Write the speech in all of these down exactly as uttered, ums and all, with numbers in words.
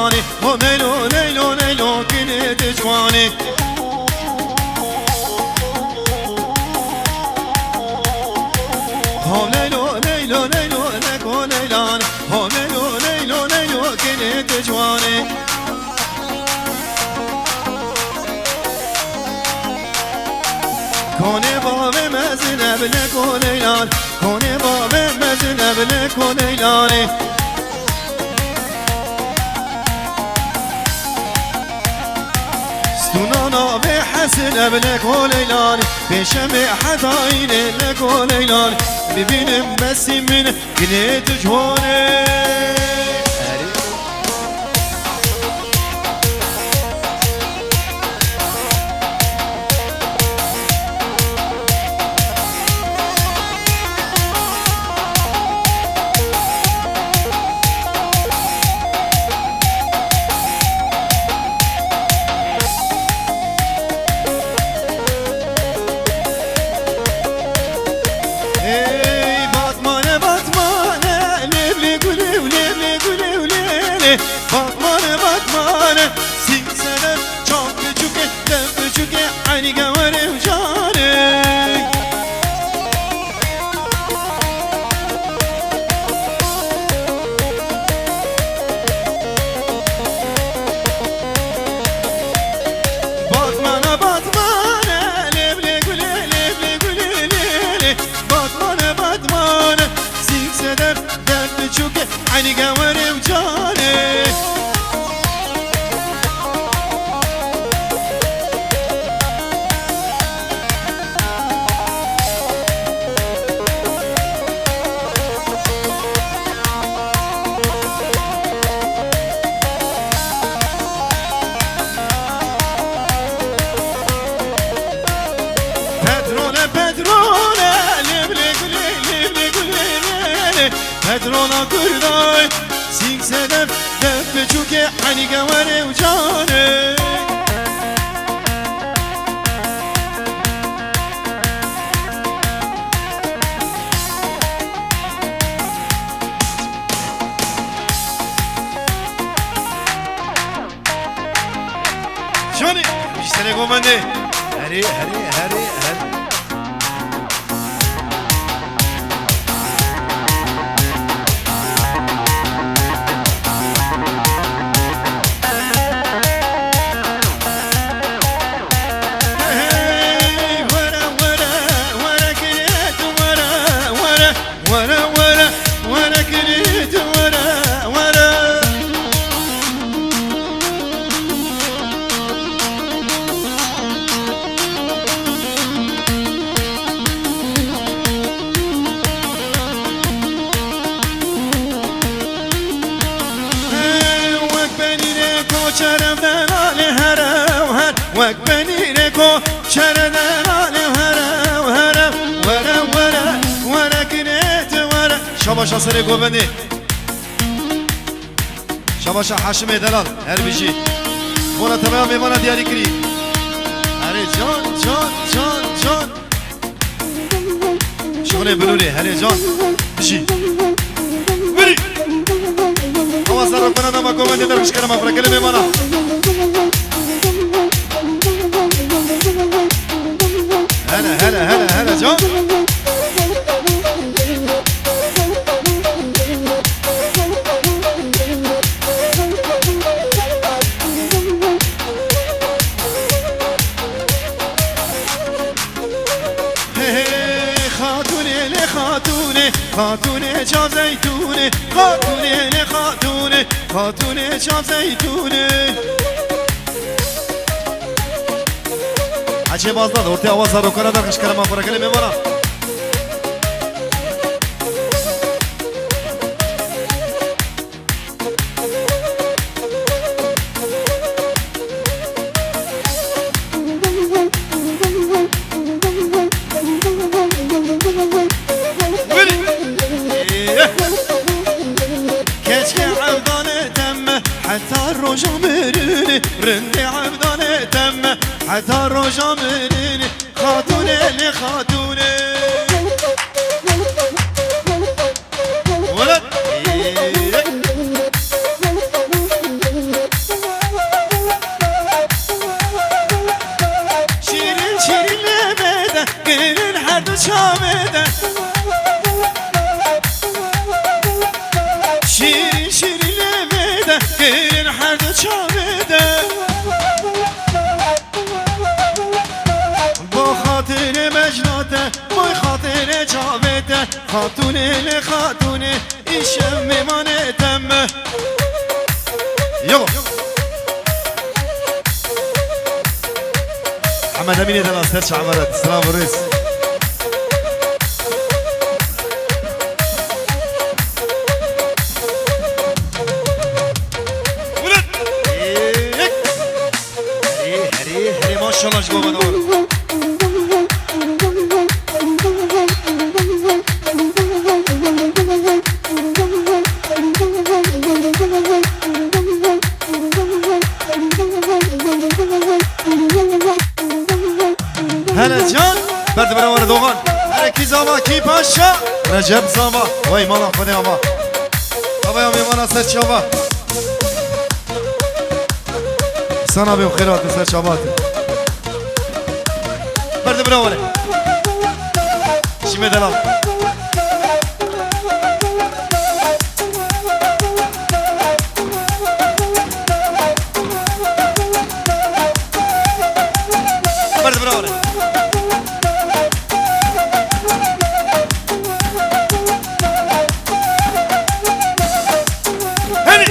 Ho leylo, leylo, leylo, kinê tu ciwanê. Ho leylo, leylo, leylo, leko leylanê. Ho leylo, leylo, leylo, kinê tu ciwanê. Konê bavê mezin ev leko leylanê. Konê bavê mezin ev leko leylanê. Stûna navê Hesin ev leko leylanê. Pêşemê heta înê leko leylanê. Bibînim mesî min, ginê tu ciwanê. Ey Batmane, Batmane, lê lê gulê, lê lê gulê, lê lê. Batmane, Batmane, sîng sedef, çav biçûkê, dev biçûkê, eynî gewerê û canê. Batmane, Batmane, lê lê gulê, lê lê gulê, lê lê. Batmane, Batmane, sîng sedef, dev biçûkê, eynî gewerê û canê. Petrole, petrole, lê lê gulê, lê lê gulê, lê lê. Petrola Kurday, sîng sedef, dev biçûkê, eynî gewerê û canê. Şonî, ji serê govendê. Herê, herê, herê, herê. Hey, were, were, were, kirit, were, were. Were, were, were, kirit, were, were. Hey, wek penîrê koçerev delalê herew her. Wek penîrê koçere delalê herew herew. Were, were, were, kirit, were. Şabaşa serê govendê. Şabaşa Haşimê Delal, her bijî. Bona tebeya mêvana diyarî kirî. Erê can, can, can, can. Şonê bilûrê, herê can. Bijî. Birî. Awa zerre fena dama govendê derviş kerema fira gelê mêvana. Hele, hele, hele, hele can. Hey, hey, xatûnê, lê xatûnê, xatûnê çav zeytûnê, xatûnê, lê xatûnê, xatûnê çav zeytûnê. Hecê Bazdan, ortaya awa zarokana da xişkere ma xora gelê mêvana. Keşke evdane temme heta roja mirinê, rindê evdane temme heta roja mirinê. Xatûnê, lê xatûnê. Welat. Xatûnê lê xatûnê, îşev mêmanê te me. Yala. Hemed Emînê de la ser çaveret. Selam û rêz. Herê, herê, herê, maşallah ji bo me de. Hele can, berde bera were Dogan. Hele kî zava, kî paşa? Recep zava. Vay mala xwedê ava. Havaya mêmana ser çava. Sana be xêr hatin ser çava hatin. Berde bira were. Şime delal. Berde bira were. Hadi.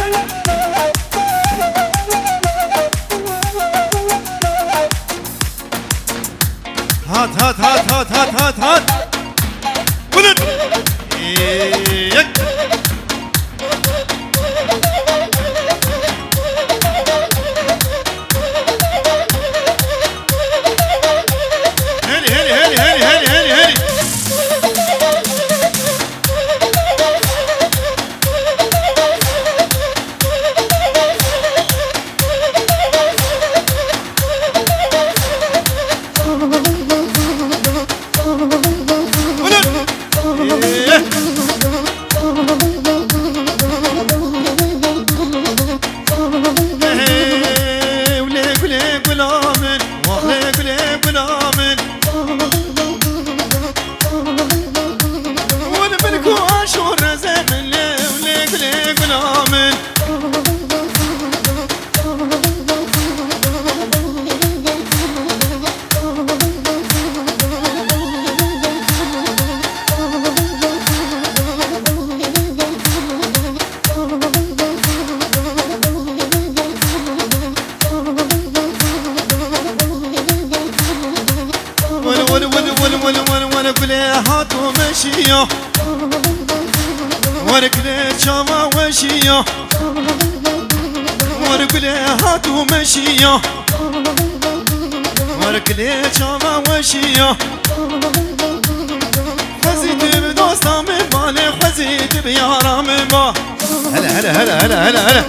Hat, hat, hat. Bulut. Yek. Hadi, hadi, hadi. Gulê gulê gula min, wax lê gulê gula min. Win min ku aşûr rezê min lê, win lê gulê gula min. Were, were, were, were, were, were, were, gulê hat û meşiya. Were gulê çawa weşiya. Were gulê hat û meşiya. Were gulê çawa weşiya. Xwezî tu bi dosta min ba, lê xwezî tu bi yara min ba. Hele, hele, hele, hele, hele, hele.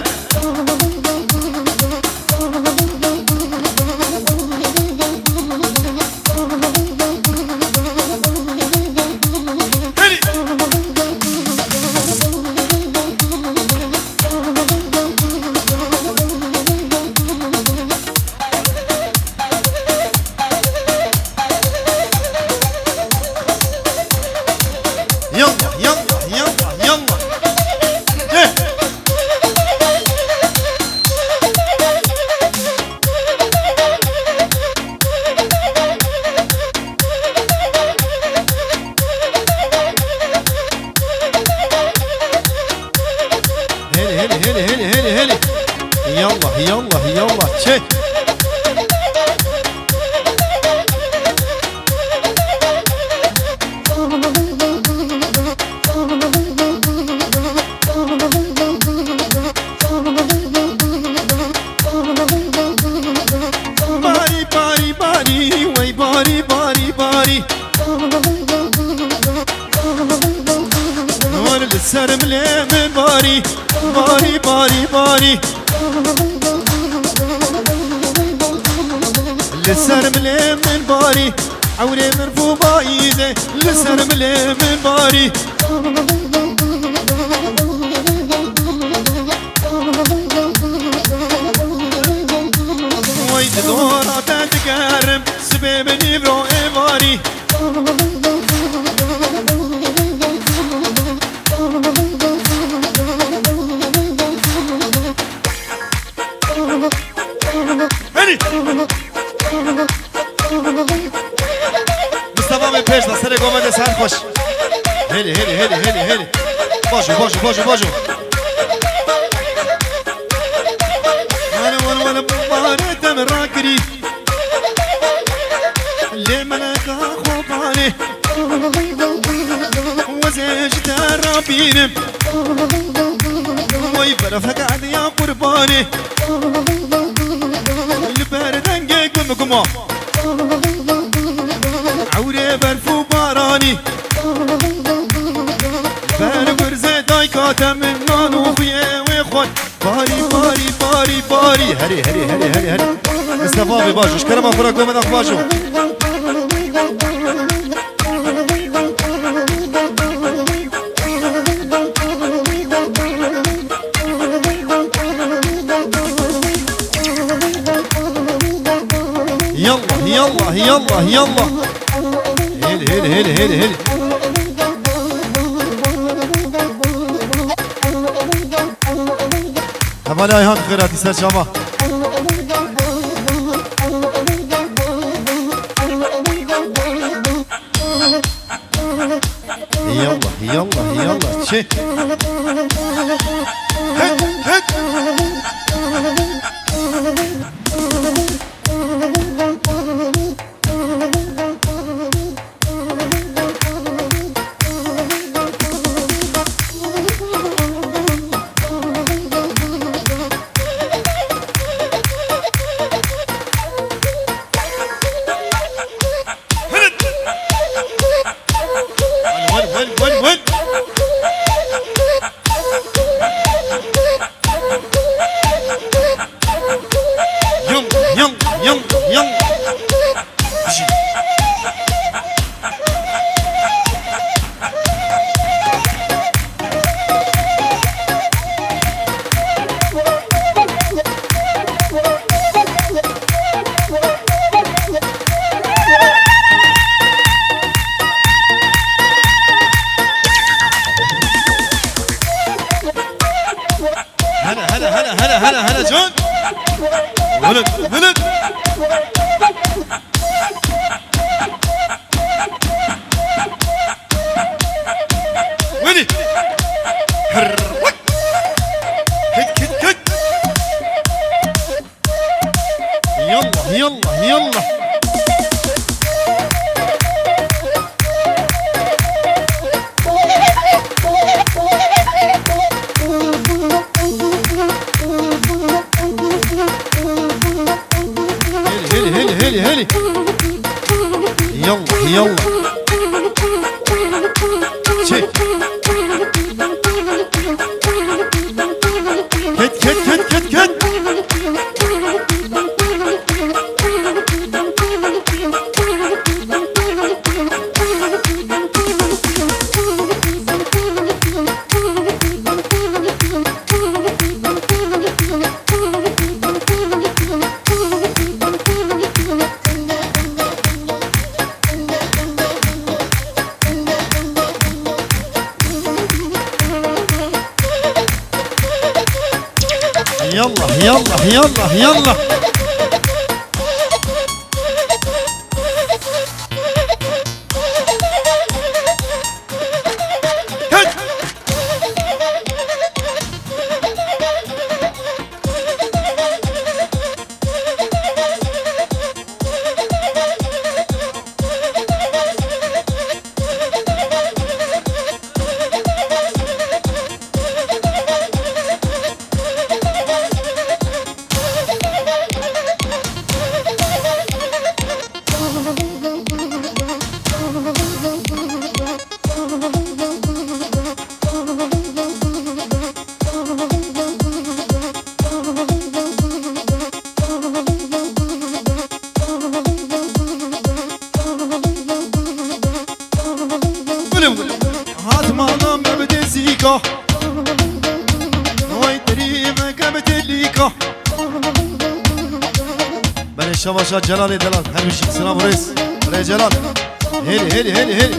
Yallah, yallah, yallah, yallah. Heh. Hele, hele, hele, hele, hele, hele. Yallah, yallah, yallah. Çek. Barî, barî, barî, wey barî, barî, barî. Were li ser milê min barî, barî, barî, barî. Li ser milê min barî, ewrê min rûbayî de, li ser milê min barî. Wey di dora te digerim, sibê min îvro êvarî. Hadi. Mustafa Bey pêş de serê gomede ser xweş. Hê, Hêlê, hêlê, hêlê, hêlê, hêlê. Bajo, bajo, bajo, bajo. Wele, wele, wele, bare te min rakirî. Lê meleka xwe vanê. Wezê ji te rabînim. Wey berfek ediya qurbanê. Li ber dengê gumguma. Ewrê berf û baranî. Ber gurzê dayka te min nan û xuyê wê xwar. Barî, barî, barî, barî. Herê, herê, herê, herê, herê. Mistefa bê baş. Ji kerema xwe re gomena xwe baş o. Yallah, yallah, yallah, yallah. Hêlê, hêlê, hêlê, hêlê, hêlê. Hevalê Ayhan xêratî ser çava. Yallah, yallah, yallah. Çek. Hit, hit. Win, win, win, win. Yum, yum, yum, yum. Hele, hele, hele, hele, hele, hele, can. Hele, hele. Weli. Hırr, vık. Kıt, kıt, kıt. Yallah, yallah, yallah. Heli, heli, heli, heli, heli. Yallah, yallah. Çek. Ket, ket, ket, ket, ket. Yallah, yallah, yallah, yallah. Hey! Gulüm gulüm. Hatmana me bide zîka. Oy tirî me ke bi telîka. Belê şeva şa Celalê delal. Her bir şey. Selam reis. Belê Celal. Heli, heli, heli, heli.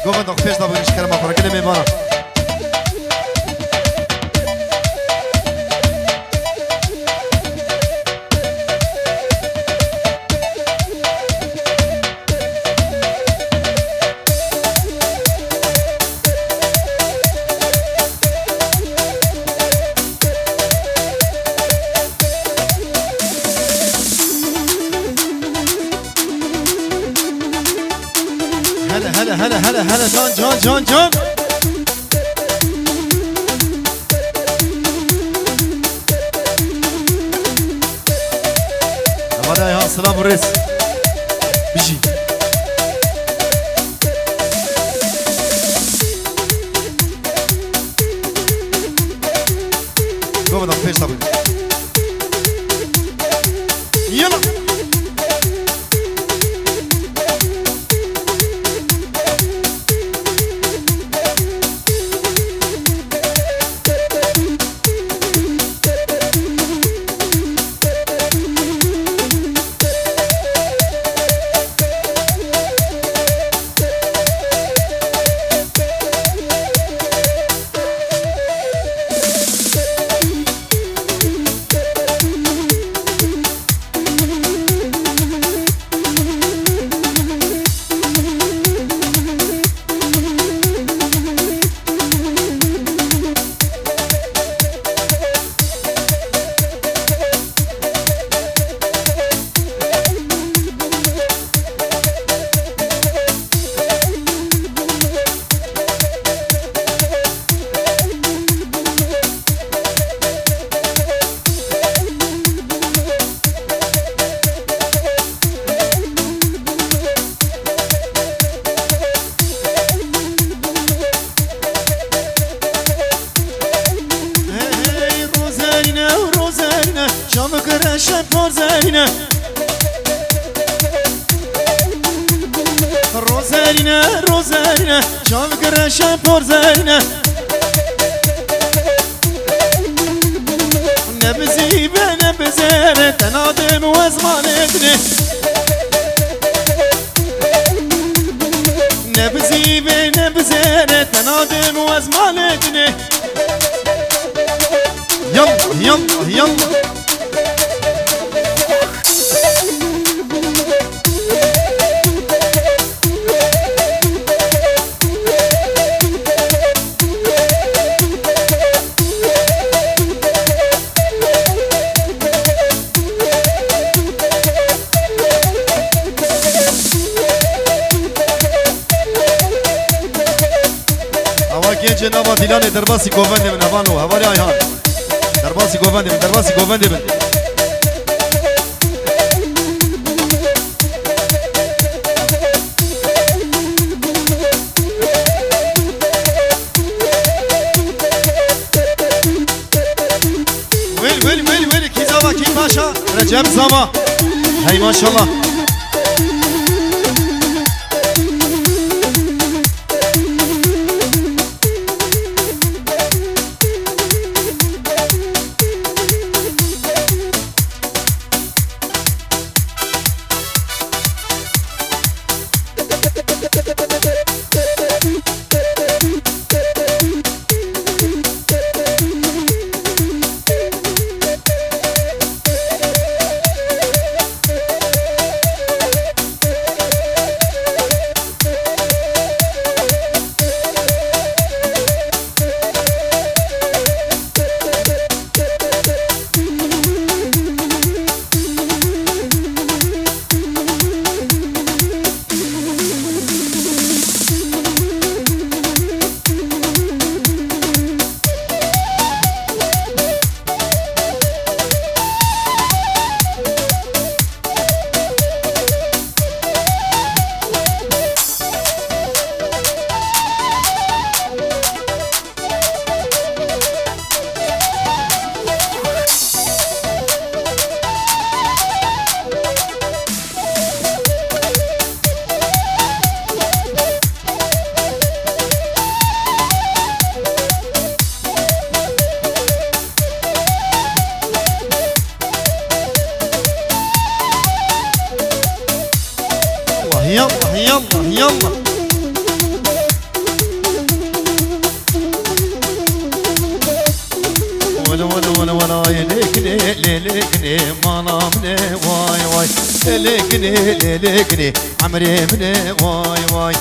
Govenda xwe pêş de Gelê mêvana. Hele, hele, hele, hele, hele, can, can, can, can. Hevalê Ayhan, silav û rêz. Bijî. Go, bidem, pêş de bû. Yala. Hey, hey, Rozerîne, Rozerîne, çavik reşe Rozerîne. Rozerîne, Rozerîne, çavik reşe Rozerîne. Ne bizî be, ne bizere, tena dê bi wezmanê dinê. Ne bizî be, ne bizere, tena dê bi wezmanê dinê. Yallah, yallah, yallah. Ewa gencê nava Dîlanê derbasî govendê min, hevano, hevalê Ayhan. Derbasî govendê min, derbasî govendê min. Wêl, wêl, wêl, wêl, kî zava, kî paşa? Recep Zava. Hey maşallah. Yallah, yallah, yallah, yallah. Ay lêkinê, lê lêkinê, mala min e, way, way. Lê lêkinê, lê lêkinê, emrê min e, way, way.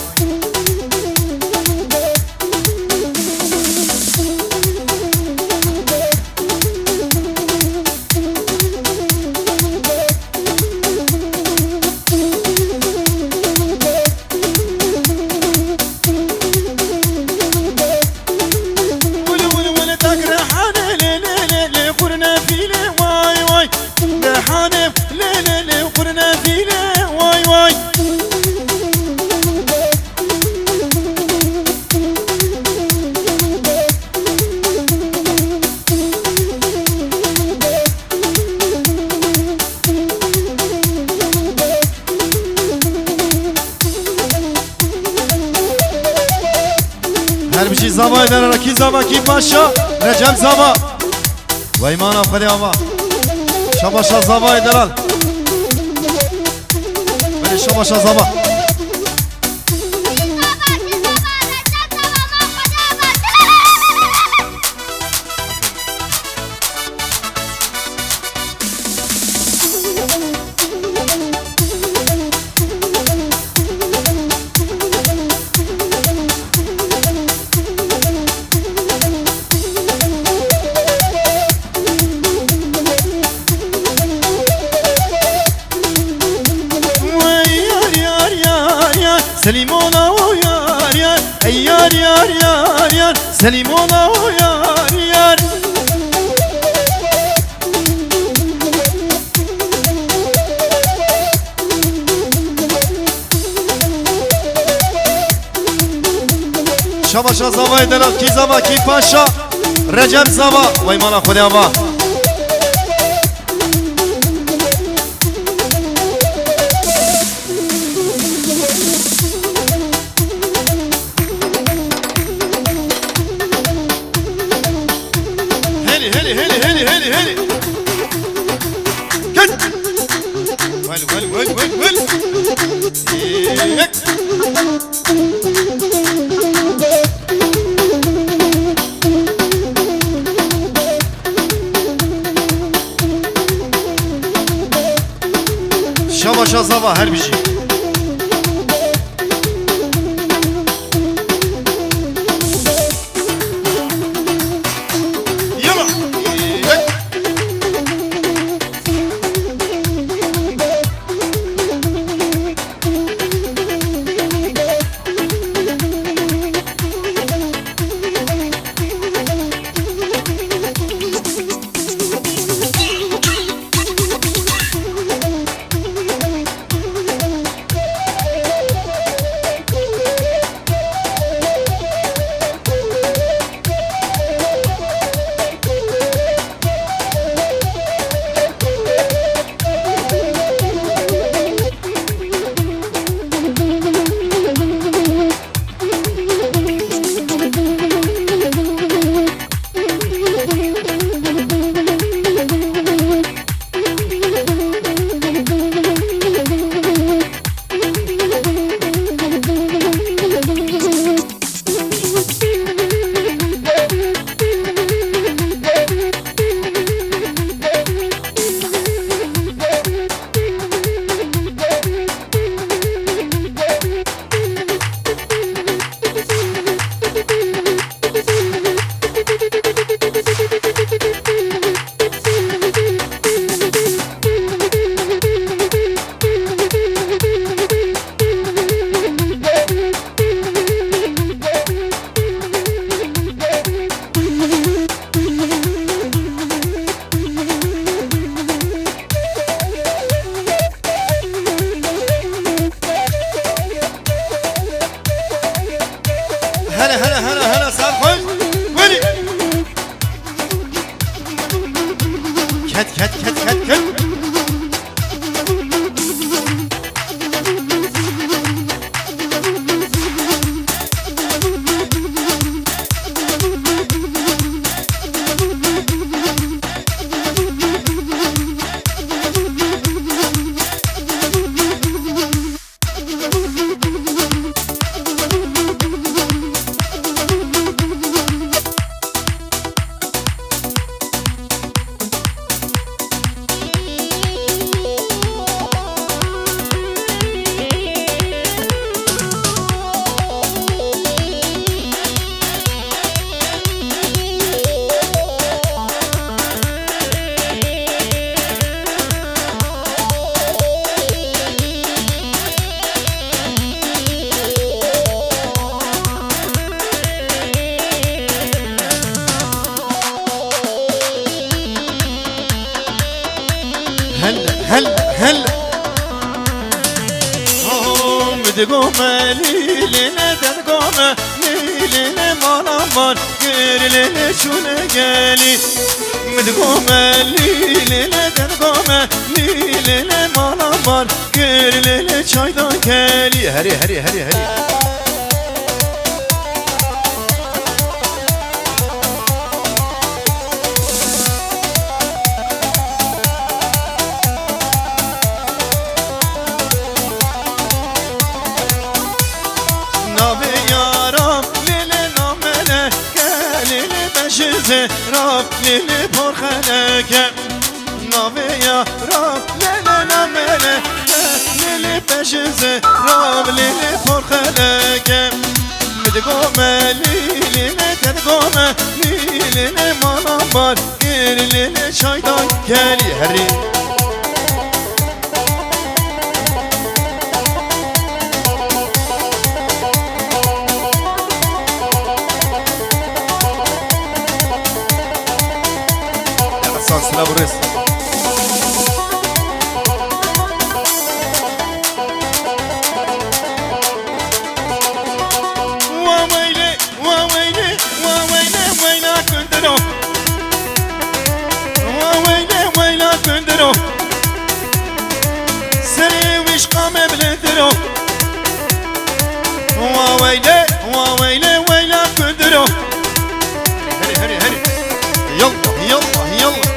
Wili, wili, wili, tak rehane, lê, lê, lê, lê, qurne fîlê, way, way. Rehane, lê, lê, lê, qurne fîlê, way, way. Her bijî Zavayê Delal, kî Zava, kî Paşa, Recep Zava. Weymana Xwedê ava. Şabaşa Zavayê Delal. Belê şabaşa Zava. Wey yar, yar, yar, yar, Selîmona o yar, yar. Ey yar, yar, yar, yar, Selîmona o yar, yar. Şabaşa Zavayê Delal, kî Zava, kî Paşa, Recep Zava, weymana Xwedê ava. Helî, helî, helî, helî, helî, helî. Gel. Wel, wel, wel, wel, wel. Yek. Şabaşa Zava, her bijî. Yala. Hele, hele, hele, hele, sağ ol. Böyle. Ket, ket, ket, ket, ket. Digome lîlîne, dedgome lîlîne, mala mar kir lîlî çûne gelî. Mi digome lîlîne, dedgome lîlîne, mala mar kir lîlî çaydan kelî. Herî, herî, herî, herî. Navê yaram lêlê namele ke, lêlê beşize rab, lêlê porxeleke. Navê yaram lêlê namele ke, lêlê beşize rab, lêlê porxeleke. Mi digome lîlîne, te digome lîlîne, mala mar kir lîlî çaydan kelî. Herî. Hasan, silav û rêz. Wa weylê, wa weylê, wa weylê, weyla kundiro. Wa weylê, weyla kundiro. Serê wî ji qamê bilindiro. Wa weylê, wa weylê, weyla kundiro. Herî, herî, herî. Yallah, yallah, yallah.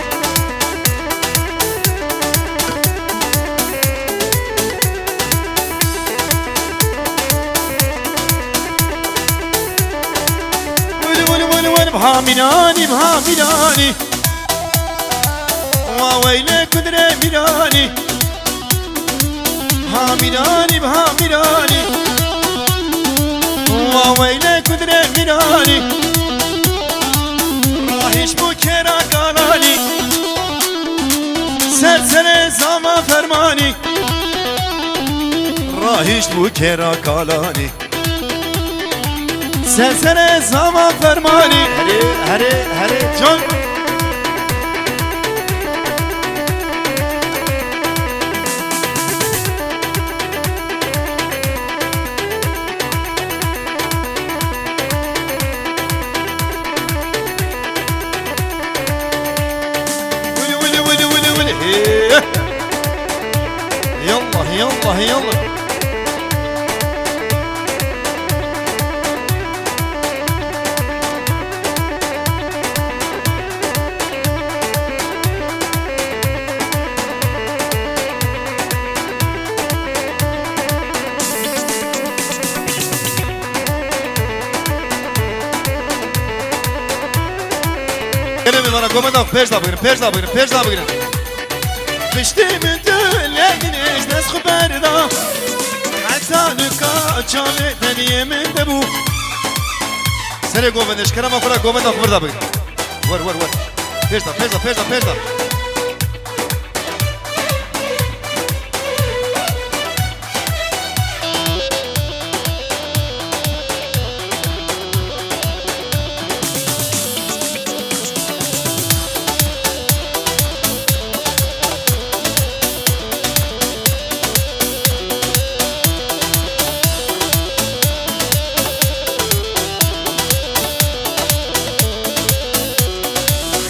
Wili, wili, wili, wili, bha mîranî, bha mîranî. Wa weylê kudrê mîranî. Ha mîranî, bha mîranî. Wa weylê kudrê mîranî. Rahîş bû kêra kalanî. Ser serê zama fermanî. Rahîş bû kêra kalanî. Ser serê zama fermanî. Herê, herê, herê. Can. Wili, wili, wili, wili, wili. Hê. Yallah, yallah, yallah. Gelin bir bana komeda pêş de buyurun, pêş de buyurun, pêş de buyurun. Piştî min tu lê din êş dest xwe berda. Heta nika çavê teniyê min de bû. Serê govendê, ji kerema xwe re govenda xwe vir de bigrin. Wer, wer, wer. Pêş de, pêş de, pêş de, pêş de.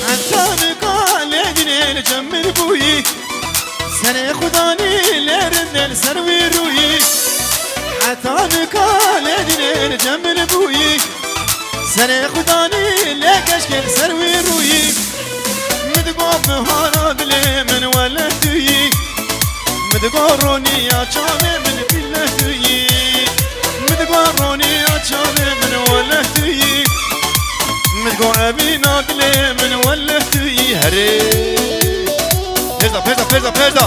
Heta nika lê dinê li cem min bûyî. Serê xwe danî lê rindê li ser wî rûyî. Heta nika lê dinê li cem min bûyî. Serê xwe danî lê keşkê li ser wî rûyî. Min digot bihara dilê min weleh tu yî. Min digot roniya çavê min bileh tu yî. Min digot roniya çavê min weleh tu yî. Min digot evîna dilê min weleh tu yî. Herê. Pêş de, pêş de, pêş de, pêş de.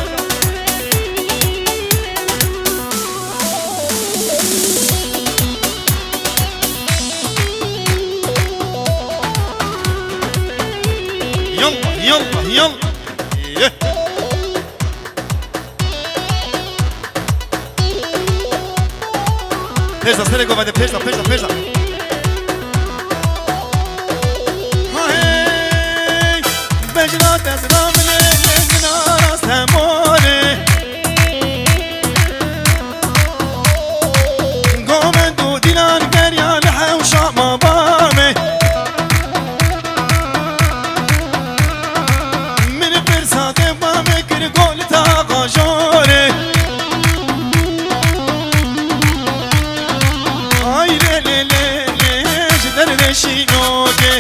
Yallah, yallah, yallah. Ye. Pêş de, serê govendê, pêş de, pêş de, pêş de. Hey, bejna dezra min ê, min aras hemorê. Şînokê,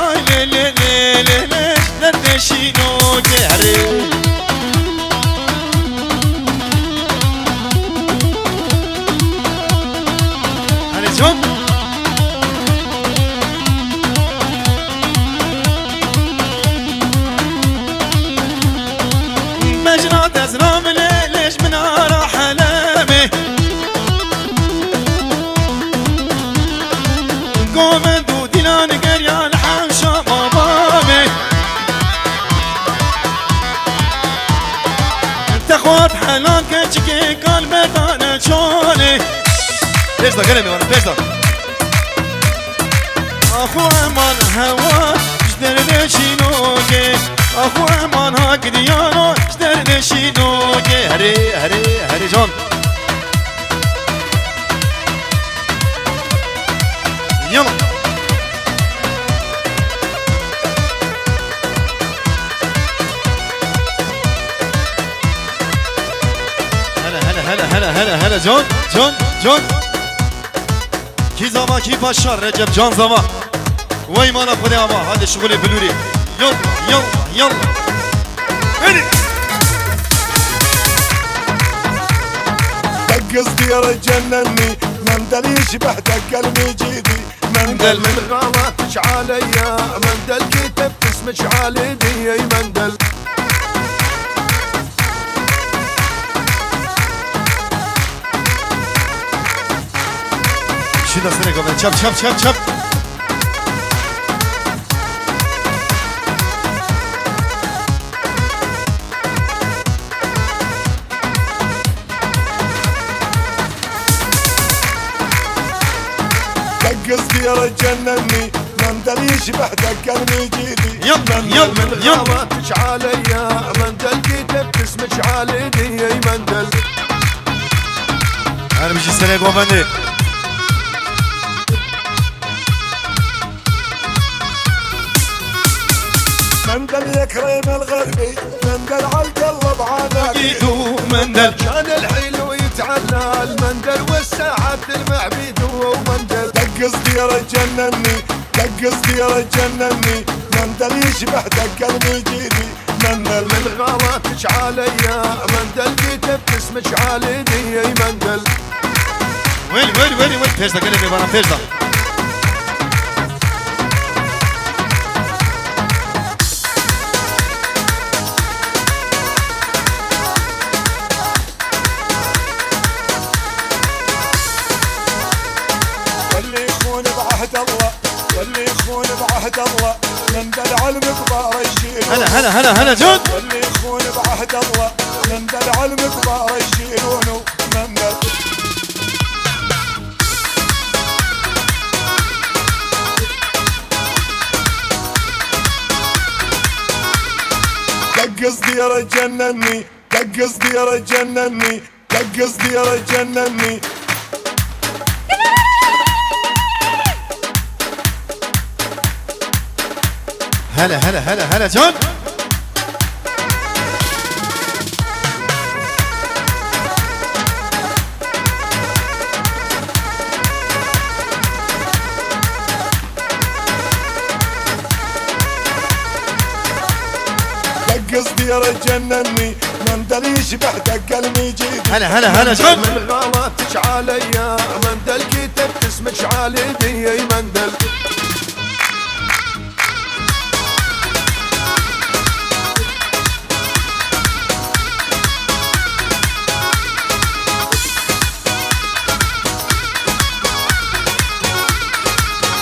ay lê lê lê lê lê, derdê şînokê, herê. Herê can. Mejna dezra min lê lê ji min ara helemê. Govend û dîlan geriya li hewşa babamê. Te xwat helal keçikê kal bedane çolê. Pêş de gelê mêvan, pêş de. Axu eman hewa ji derdê şînokê. Axu eman hak diyaro ji derdê şînokê. Herê, herê, herê can. Yala. Hele, hele, hele, hele, hele, hele, can, can, can. Kî zava, kî paşa, Recep can zava. Wey mala Xwedê ava, hadi şixulê bilûrê. Yalla, yalla, yalla. Hadi. Degizdiye re cennenni, mendelî ji behde gelmê cîdî. Mendel. Min xalat çi aleyya, mendel kî tep kismi çi alê diyey mendel. Şî destine govend. Çap, çap, çap, çap. Degizdiye re cennenni, mendelî ji behde gelmê cîdî. Yalla, yalla, yalla. Min xalat çi aleyya, mendel kî tep kismi çi alê diyey mendel. Her bijî serê govendê. Mendel yek rê mel xerfî, mendel al gella bana. Gidu mendel. Can el hilu yit'allal, mendel ve saat el ma'bidu mendel. Degizdiye re cennenni, degizdiye re cennenni, mendel ji behde gelmê cîdî. Mendel. Min xalat çi aleyya, mendel kî tep kismi çi alê diyey mendel. Welî, welî, welî, welî. Pêş de gelê mêvanan pêş de. Welî xûn bi ehd Allah. Welî xûn bi ehd Allah, mendel elmik barê şîrûn. Hele, hele, hele, hele, can. Welî xûn bi ehd Allah, mendel elmik barê şîrûn û mendel. Degizdiye re cennenni, degizdiye re cennenni. Degizdiye re cennenni. Hele, hele, hele, hele, can. Degizdiye re cennenni, mendelî ji behde gelmê cîdî. Hele, hele, hele, can. Min xalat çi aleyya, mendel kî tep kismi çi alê diyey mendel.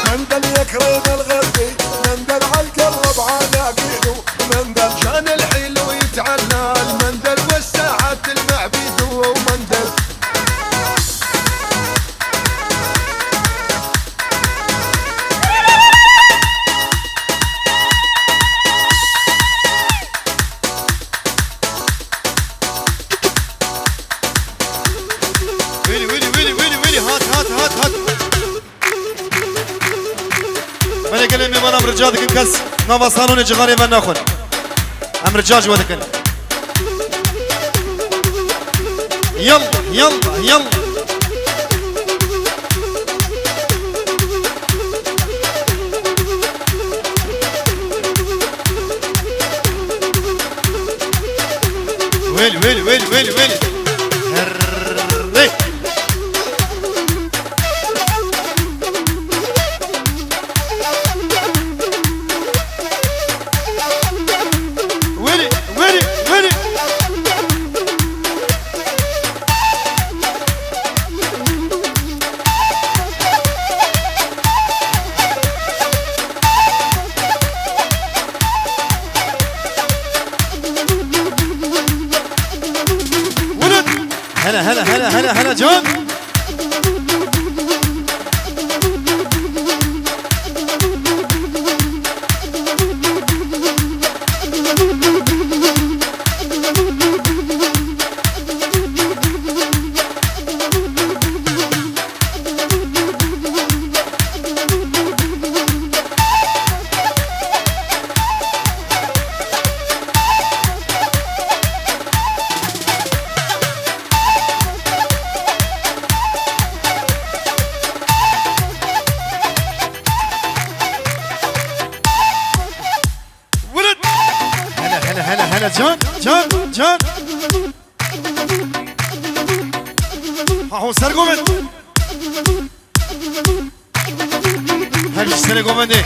Mendel yek rê mel xerfî, mendel al gella bana gidu. Mendel. Can el hilu yit'allal, mendel ve saat el ma'bidu mendel. Welî, welî, welî, welî, welî, hat, hat, hat, hat. Belê gelê mêvan, em rica dikin kes nava salonê cixarê me nexwin. Em rica ji we dikin. Yalla, yalla, yalla. Wêlî, wêlî, wêlî, wêlî, wêlî. Herrê. Wêlî, wêlî, wêlî. Wêlî. Hele, hele, hele, hele, hele can. Wêlî. Hele, hele, hele, hele, can, can, can. Ha, ho, ser govend. Her ji serê govendê.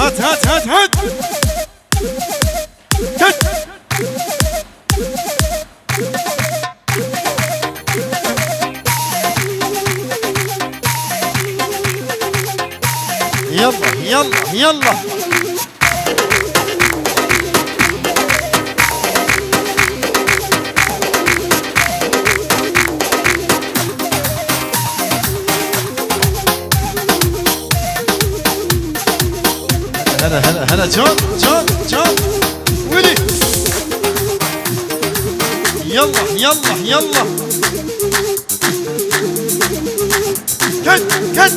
Hat, hat, hat, hat. Hat. Yallah, yallah, yallah. Hele, hele, hele, can, can, can. Wêlî. Yallah, yallah, yallah. Ket, ket.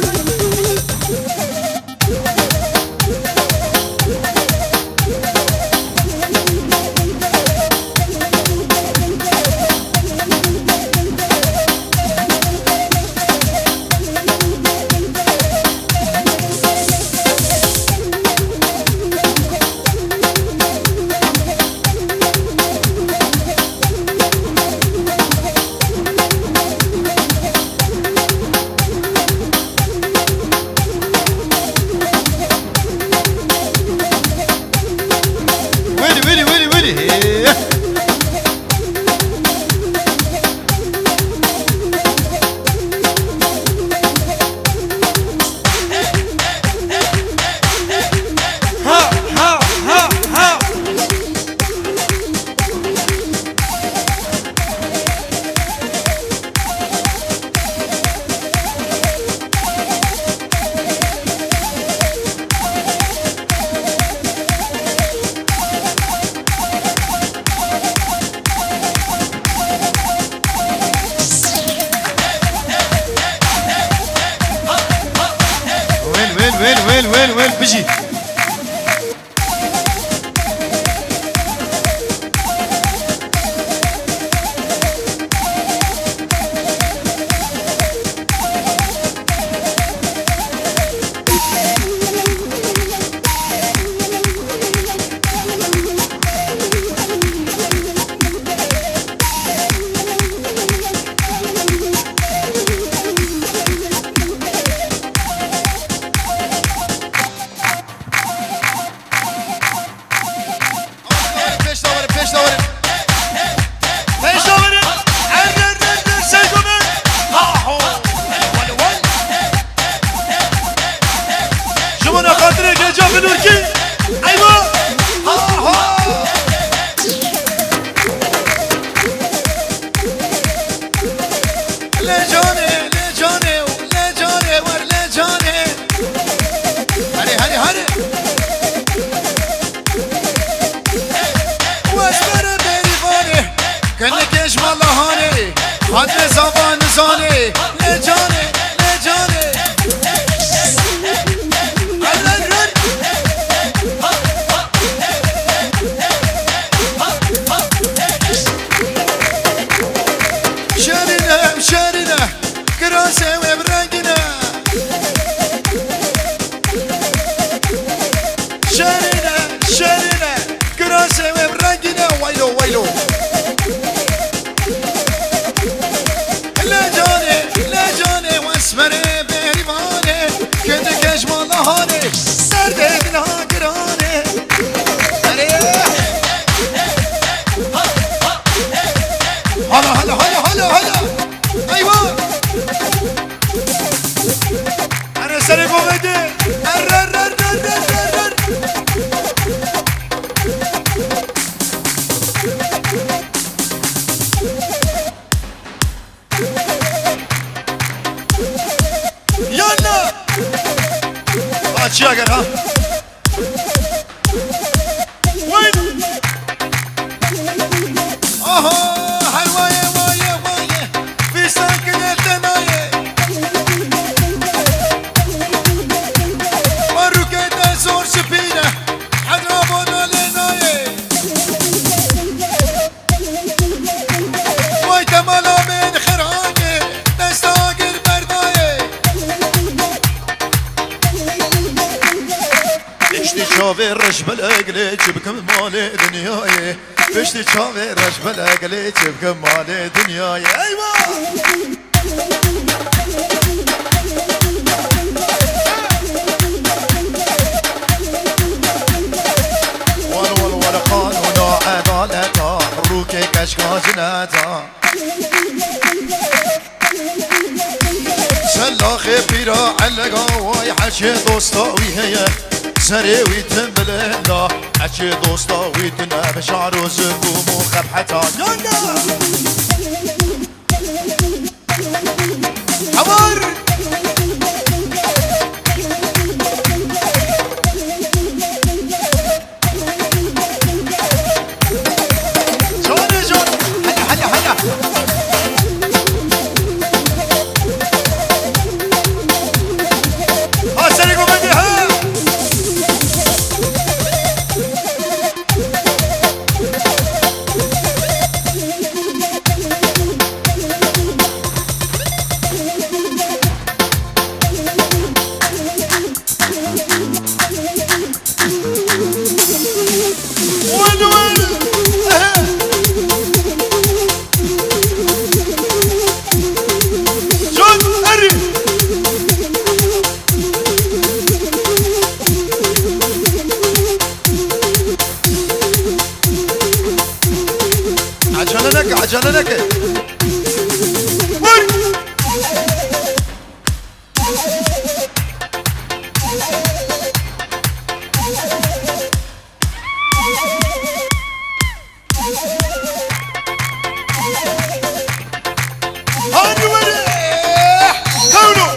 Wêlî, wêlî, wêlî, wêlî. Ha, ha, ha, ha. Wêl, wêl, wêl, wêl, wêl, wêl, bijî. Nizava nizanê, lê canê, lê canê. Her, her, her. Şerîne, şerîne, kirasê wê bi rengîne. Şerîne, şerîne, kirasê wê bi rengîne, weylo, weylo. Lê canê, lê canê, wesmerê berîvanê, kêdike ji mala hanê, derdê din ha giranê. Erê! Hala, hala, hala, hala, hala! Eywa! Erê serê govê de! Err, err, err! Yalla! Açıya gel ha! Wayne! Aha! Her waye, waye, waye! Fîstan kine tenayê! Marûkê te zor şipîne! Hedra bona lê nayê! Vay temala min xirhanê, desta gir berdayê. Piştî çavê reş belek lê çi bikim malê dinyayê. Piştî çavê reş belek lê çi bikim malê dinyayê. Eyvah! Wal, wal, wal, qanûna edaleta, rûkê keşka cineta. Selaxê pîra elega way, heçê dosta wî heye, serê wî tim bilinda, heçê dosta wî tune bi şar û zikûm û xebheta. Yanda! Hawar! Canê can! Hele, hele, hele! Ha, serê govendê, ha! Acele neke, acele neke. Vur! Hadi were! Kawno!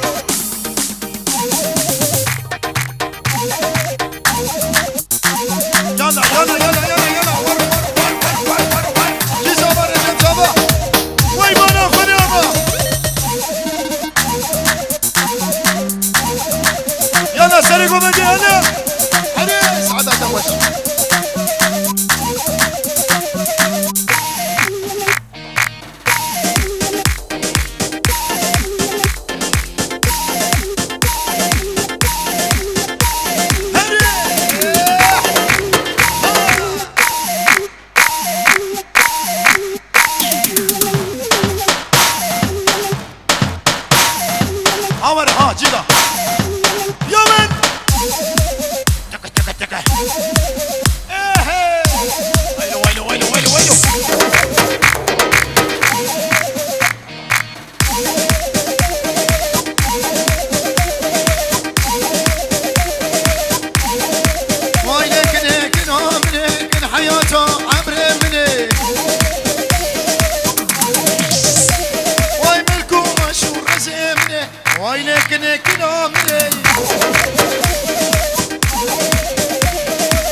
Yalla, yalla, yalla, yalla, yalla. War, war, war. Ceza var, Recep Caba. Vay bana, fena ama. Yalla, serê govendê, hadi. Hadi, saada te xweş. Awer ha, cî da. Ya min! Teke, teke, teke. Ehe! Waylo, waylo, waylo, waylo, waylo. Vay lekin, lekin, amine, kin hayata, emre mine. Vay melku, maşu, reze mine. Vay lekin, lekin, amine.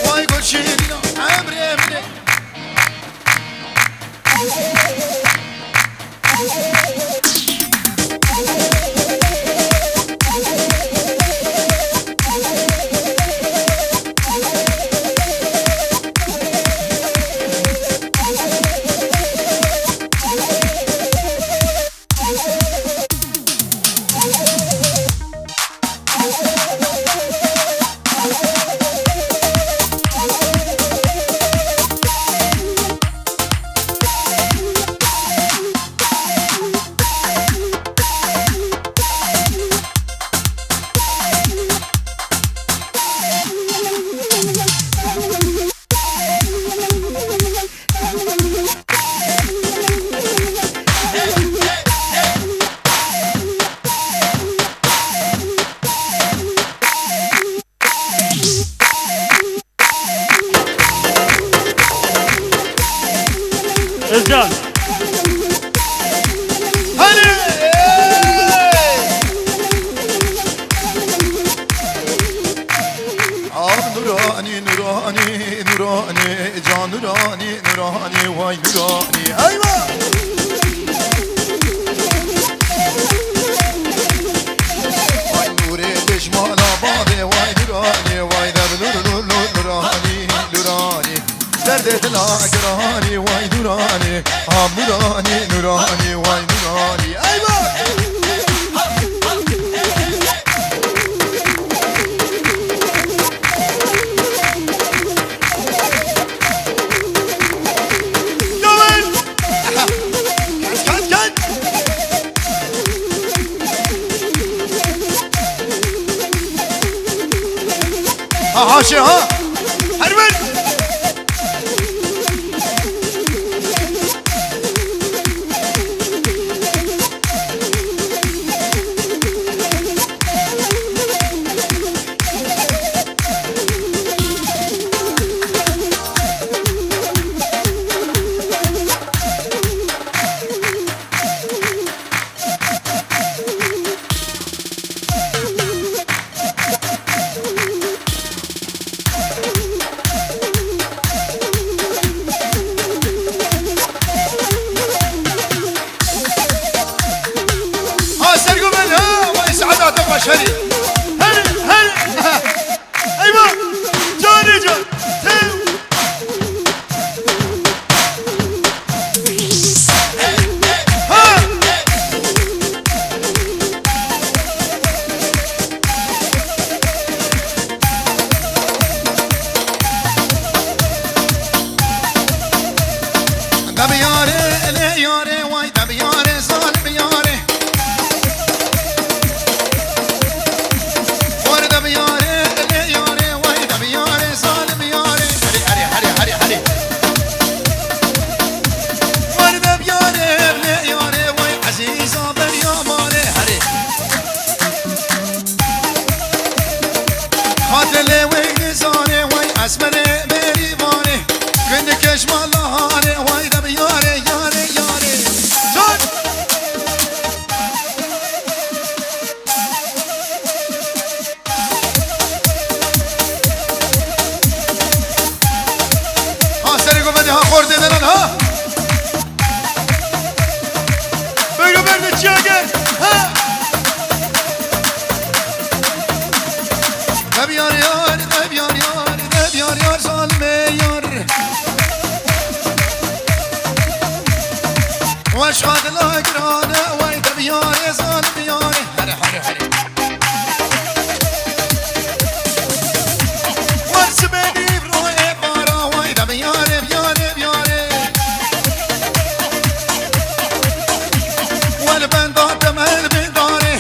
Vay gülşirina, emre mine. Özcan. Hadi! Ah Nurani, Nurani, Nurani, can Nurani, Nurani, vay Nurani, eyvah! Vay Nurê dejmala bavê, vay Nurani, vay der Nur, Nur, Nur, Nurani, Nurani. Derdê dila giranî, way Nuranî, ha Nuranî, Nuranî, way Nuranî. Eyvah! Yavaş! Kaç, kaç, kaç! Ha, haşê, ha! Her bir! Ha, sergo ben, ha, vay Saad Ateş, hadi. Hadi, hadi, ha. Eyvah! Canê can! Tev! Ha! Debiyare, ele yare, vay debiyare, zalim yare. War debiyare, ele yare, vay debiyare, zalim yare. Hadi, hadi, hadi, hadi, hadi. War debiyare, ele yare, vay aziza beryamare. Hadi. Xatirê wey nizane, way esmerê berîvane. Gundikê ji mala hane, way debiyare, yare, yare. Zor! Ha, serê govendê, ha, xortê denan, ha! Buyurun, buyurun, çiya gel, ha! Debiyar yar, debiyar yar, debiyar yar, zalmê yar. Weş xadila girane, wey debiyarê, zalim yarê. Here, here, here. Wer sibê dîv royê bara, way debiyarê, biyarê, biyarê. Wel benda temel bindarê,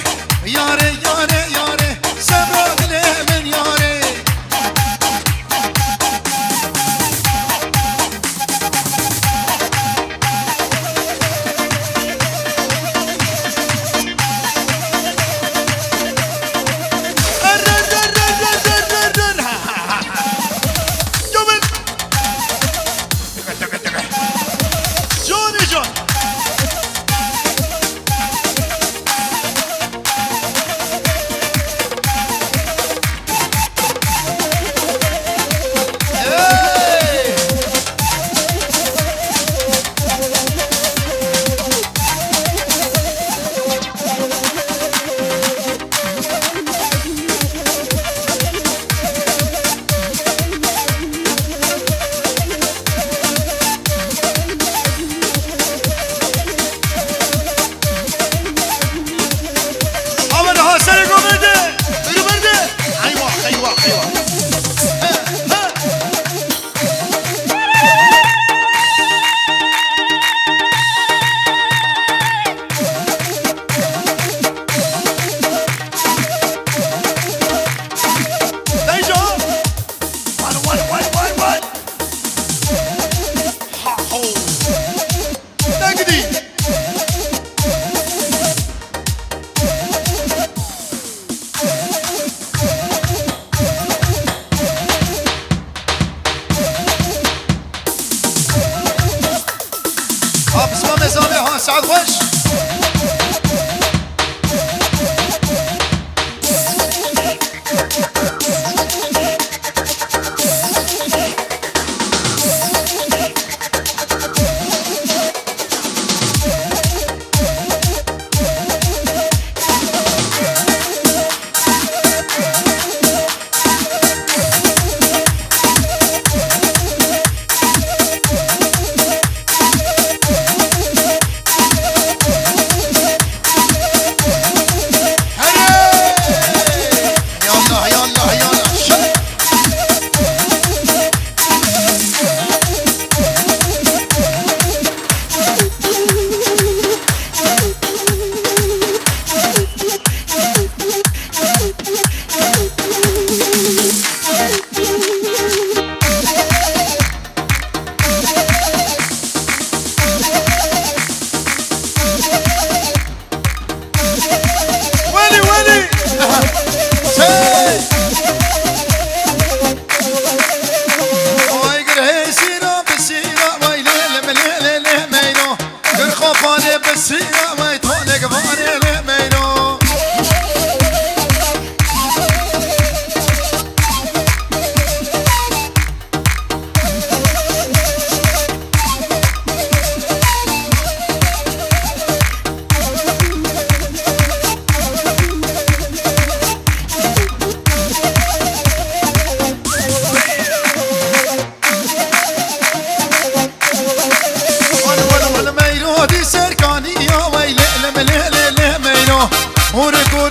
yarê, yarê, yarê. Sebra dilê min yarê. Saet xweş. Yallah, yallah, yallah. Welî, welî. Hey! Ay gir hey sîra bi sîra, vay lê lê lê lê lê meyno. Gir xapanê bi sîra, vay tonê givanê lê meyno. Wan, wan, wan, meyro dî serkaniya, wey lê, lê, lê, lê, lê, meyro. Hûrik û